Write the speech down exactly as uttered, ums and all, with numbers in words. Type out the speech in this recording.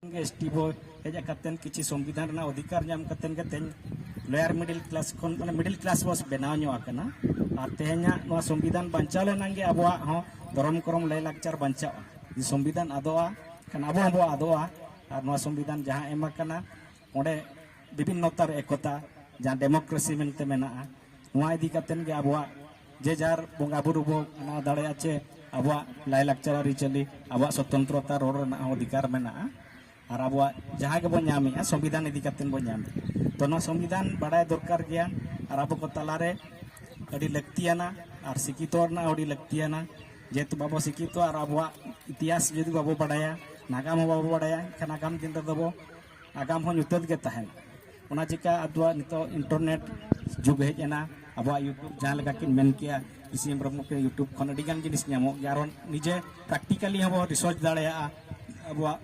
ᱜᱮ S T ᱵᱚ ᱦᱮᱡ ᱠᱟᱛᱮᱱ ᱠᱤᱪᱷᱤ ᱥᱚᱝᱵᱤᱫᱷᱟᱱ ᱨᱮᱱᱟᱜ ᱚᱫᱷᱤᱠᱟᱨ ᱧᱟᱢ ᱠᱟᱛᱮᱱ ᱜᱮ ᱛᱮᱦᱮᱧ ᱞᱳᱭᱟᱨ ᱢᱤᱰᱤᱞ ᱠᱞᱟᱥ ᱠᱷᱚᱱ ᱢᱟᱱᱮ ᱢᱤᱰᱤᱞ ᱠᱞᱟᱥ ᱵᱚ ᱵᱮᱱᱟᱣ ᱧᱚᱜ ᱟᱠᱟᱱᱟ᱾ ᱟᱨ ᱛᱮᱦᱮᱧᱟᱜ ᱱᱚᱣᱟ ᱥᱚᱝᱵᱤᱫᱷᱟᱱ ᱵᱟᱧᱪᱟᱣ ᱞᱮᱱᱟᱝ ᱜᱮ ᱟᱵᱚᱣᱟᱜ ᱦᱚᱸ ᱫᱷᱚᱨᱚᱢ ᱠᱚᱨᱚᱢ ᱞᱟᱭ ᱞᱟᱠᱪᱟᱨ ᱵᱟᱧᱪᱟᱜᱼᱟ᱾ ᱡᱩᱫᱤ ᱥᱚᱝᱵᱤᱫᱷᱟᱱ ᱟᱫᱚᱜᱼᱟ ᱠᱷᱟᱱ ᱟᱵᱚ ᱦᱚᱸᱵᱚ ᱟᱫᱚᱜᱼᱟ᱾ ᱟᱨ ᱱᱚᱣᱟ ᱥᱚᱝᱵᱤᱫᱷᱟᱱ ᱡᱟᱦᱟᱸ ᱮᱢ ᱟᱠᱟᱱᱟ ᱚᱸᱰᱮ ᱵᱤᱵᱷᱤᱱᱱᱚᱛᱟ ᱨᱮ ᱮᱠᱚᱛᱟ, ᱡᱟᱦᱟᱸ ᱰᱮᱢᱳᱠᱨᱮᱥᱤ ᱢᱮᱱᱛᱮ ᱢᱮᱱᱟᱜᱼᱟ, ᱱᱚᱣᱟ ᱤᱫᱤ ᱠᱟᱛᱮᱱ ᱜᱮ ᱟᱵᱚᱣᱟᱜ ᱡᱮ ᱡᱟᱨ ᱵᱚᱸᱜᱟ ᱵᱩᱨᱩ ᱵᱚ ᱢᱟᱱᱟᱣ ᱫᱟᱲᱮᱭᱟᱜᱼᱟ, ᱪᱮ ᱟᱵᱚᱣᱟᱜ ᱞᱟᱭᱼᱞᱟᱠᱪᱟᱨ ᱟᱹᱨᱤᱪᱟᱹᱞᱤ, ᱟᱵᱚᱣᱟᱜ ᱥᱚᱛᱚᱱᱛᱨᱚᱛᱟ ᱨᱚᱲ ᱨᱮᱱᱟᱜ ᱦᱚᱸ ᱚᱫᱷᱤᱠᱟᱨ ᱢᱮᱱᱟᱜᱼᱟ᱾ ᱟᱨ ᱟᱵᱚᱣᱟᱜ ᱡᱟᱦᱟᱸ ᱜᱮᱵᱚᱱ ᱧᱟᱢᱮᱜᱼᱟ, ᱥᱚᱝᱵᱤᱫᱷᱟᱱ ᱤᱫᱤ ᱠᱟᱛᱮᱱ ᱵᱚᱱ ᱧᱟᱢᱮᱜᱼᱟ᱾ ᱛᱚ, ᱱᱚᱣᱟ ᱥᱚᱝᱵᱤᱫᱷᱟᱱ ᱵᱟᱲᱟᱭ ᱫᱚᱨᱠᱟᱨ ᱜᱮᱭᱟ ᱟᱨ ᱟᱵᱚ ᱠᱚ ᱛᱟᱞᱟᱨᱮ ᱟᱹᱰᱤ ᱞᱟᱹᱠᱛᱤᱭᱟᱱᱟ ᱟᱨ ᱥᱤᱠᱷᱤᱛᱚ ᱨᱮᱱᱟᱜ ᱟᱹᱰᱤ ᱞᱟᱹᱠᱛᱤᱭᱟᱱᱟ᱾ ᱡᱮᱦᱮᱛᱩ ᱵᱟᱵᱚ ᱥᱤᱠᱷᱤᱛᱚ ᱟᱨ ᱟᱵᱚᱣᱟᱜ ᱤᱛᱤᱦᱟᱥ ᱡᱩᱫᱤ ᱵᱟᱵᱚ ᱵᱟᱲᱟᱭᱟ, ᱱᱟᱜᱟᱢ ᱦᱚᱸ ᱵᱟᱵᱚ ᱵᱟᱲᱟᱭᱟ, ᱮᱱᱠᱷᱟᱱ ᱟᱜᱟᱢ ᱫᱤᱱ ᱨᱮᱫᱚ ᱵᱚ ᱟᱜᱟᱢ ᱦᱚᱸ ᱧᱩᱛᱟᱹᱛ ᱜᱮ ᱛᱟᱦᱮᱱᱟ᱾ ᱚᱱᱟ ᱪᱤᱠᱟ ᱟᱵᱚᱣᱟᱜ ᱱᱤᱛᱚᱜ ᱤᱱᱴᱟᱨᱱᱮᱴ ᱡᱩᱜᱽ ᱦᱮᱡ ᱮᱱᱟ, ᱟᱵᱚᱣᱟᱜ YouTube ᱡᱟᱦᱟᱸ ᱞᱮᱠᱟ ᱠᱤᱱ ᱢᱮᱱ ᱠᱮᱜᱼᱟ, ᱤᱥᱤ ᱦᱮᱢᱵᱨᱚᱢ ᱜᱚᱢᱠᱮ YouTube ᱠᱷᱚᱱ ᱟᱹᱰᱤ ᱜᱟᱱ ᱡᱤᱱᱤᱥ ᱧᱟᱢᱚᱜ ᱜᱮᱭᱟ᱾ ᱟᱨᱚ ᱱᱤᱡᱮ ᱯᱨᱮᱠᱴᱤᱠᱟᱞᱤ ᱦᱚᱸᱵᱚ ᱨᱤᱥᱟᱨᱪ ᱫᱟᱲᱮᱭᱟᱜᱼᱟ᱾ ᱟᱵᱚᱣᱟᱜ